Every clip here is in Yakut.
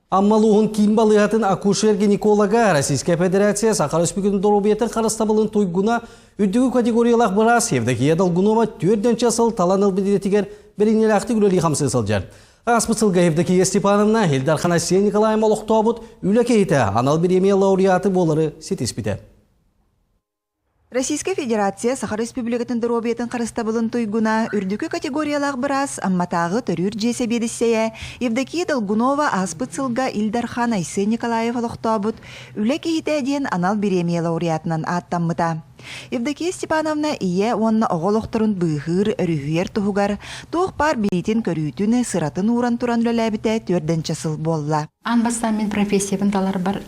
Амма улууһун киин балыыһатын акушер-гинеколога Российская Федерация Саха Республикатын доруобуйатын харыстабылын туйгуна үрдүкү категориялаах быраас Евдокия Долгунова түөртүнчэ сыл талан ылбыт идэтигэр бэриниилээхтик үлэлии-хамсыы сылдьар. Ааспыт сылга Евдокия Степановна Ил Дархан Айсен Николаев олохтообут үлэ киһитэ анал бириэмийэ лауреаты буолары ситиспитэ. Российскай Федерация Саха Республикатын доруобуйатын харыстабылын туйгуна, үрдүкү категориялаах быраас Амматааҕы төрүүр дьиэ сэбиэдиссэйэ Евдокия Долгунова ааспыт сылга Ил Дархан Айсен Николаев олохтообут Үлэ киһитэ диэн анал бириэмийэ лауреатынан ааттаммыта. Евдокия Степановна ийэ уонна оҕо олохторун быыһыыр, өрүһүйэр туһугар туох баар билиитин-көрүүтүн, сыратын ууран туран үлэлээбитэ түөрдэнчэ сыл буолла. Аан бастаан мин профессиябын таларбар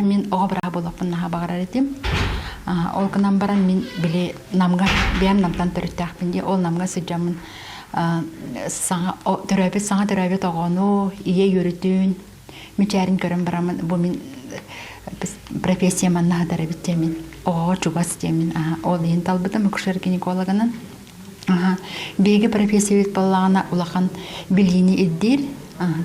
мин оҕо бырааһа буолуохпун наһаа баҕарар этим. Ол гынан баран мин били Намга, бэйэм Намтан төрүттээхпин дии, ол Намга сылдьаммын саҥа төрөөбүт саҥа төрөөбүт оҕону ийэ үөрүтүн, мичээрин көрөн бараммын бу мин профессия манна сытар эбит диэмин, оҕоҕо чугас диэмин, ол иһин талбытым акушер-гинекологынан. Биһиги профессиябыт буоллаҕына улахан билиини ирдиир.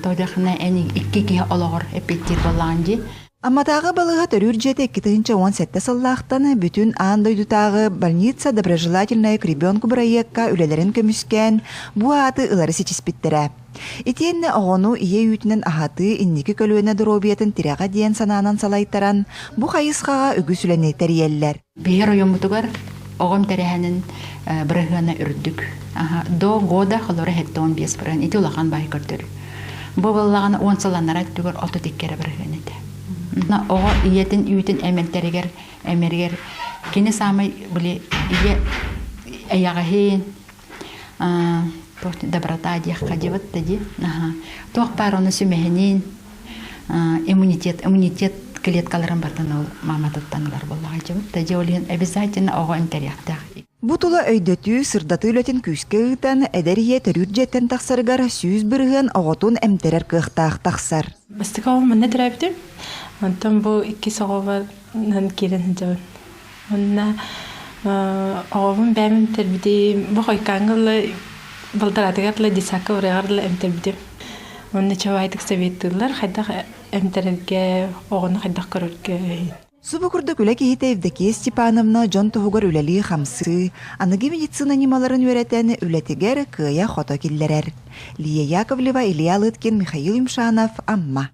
Тоҕо эн икки киһи олоҕор эппиэттиир буоллаҕын дии. Амматааҕы балыыһа төрүүр дьиэтэ 2017 сыллаахтан бүтүн аан дойдутааҕы «Больница доброжелательная к ребенку» бырайыакка үлэлэрин көмүскээн, бу ааты ылары ситиспиттэрэ. Итиэннэ оҕону ийэ үүтүнэн аһатыы инники көлүөнэ доруобуйатын тирэҕэ диэн санаанан салайтаран, бу хайысхаҕа үгүс үлэни тэрийэллэр. Биһи оройуоммутугар оҕом тэрээһинин бырыһыана үрдүк. До года холоро 75 бырыһыан. Ити улахан баай көрдөрүү. Бу буоллаҕына 10 сылланара өттүгэр 32 эрэ бырыһыан этэ. Оҕо ийэтин үүтүн эмэлтэригэр эмэригэр кини саамай били ийэ эйэҕэһин доброта диэххэ диэбит да дии. Туох баар ону сүмэһинин иммунитет иммунитет клеткаларын бартан ол мааматыттан ылар буоллаҕа дьыбыт да дьэ ол иһин обязательно оҕо эмтэриэхтээх. Бу тула өйдөтүү, сырдатыы үлэтин күүскэ ыытан, эдэр ийэ төрүүр дьиэттэн тахсарыгар 100% оҕотун эмтэрэр кыахтаах тахсар. Бастакы оҕом манна төрөөбүтүм. Онтон бу иккис оҕобунан киирэн сылдьабын. Уонна оҕобун бэйэм эмтэрбитим. Бу хойкааҥҥа ыла балтараатыгар ыла детсадка барыаҕар ыла эмтэрбитим. Уонна чабаайтык советтыыллар хайдах эмтэрэргэ, оҕону хайдах көрөргө. Субу курдук үлэ киһитэ Евдокия Степановна дьон туһугар үлэлии-хамсыы, аныгы медицина ньымаларын үөрэтэн үлэтигэр кыайа-хото киллэрэр. Лия Яковлева, Илья Лыткин, Михаил Юмшанов, Амма.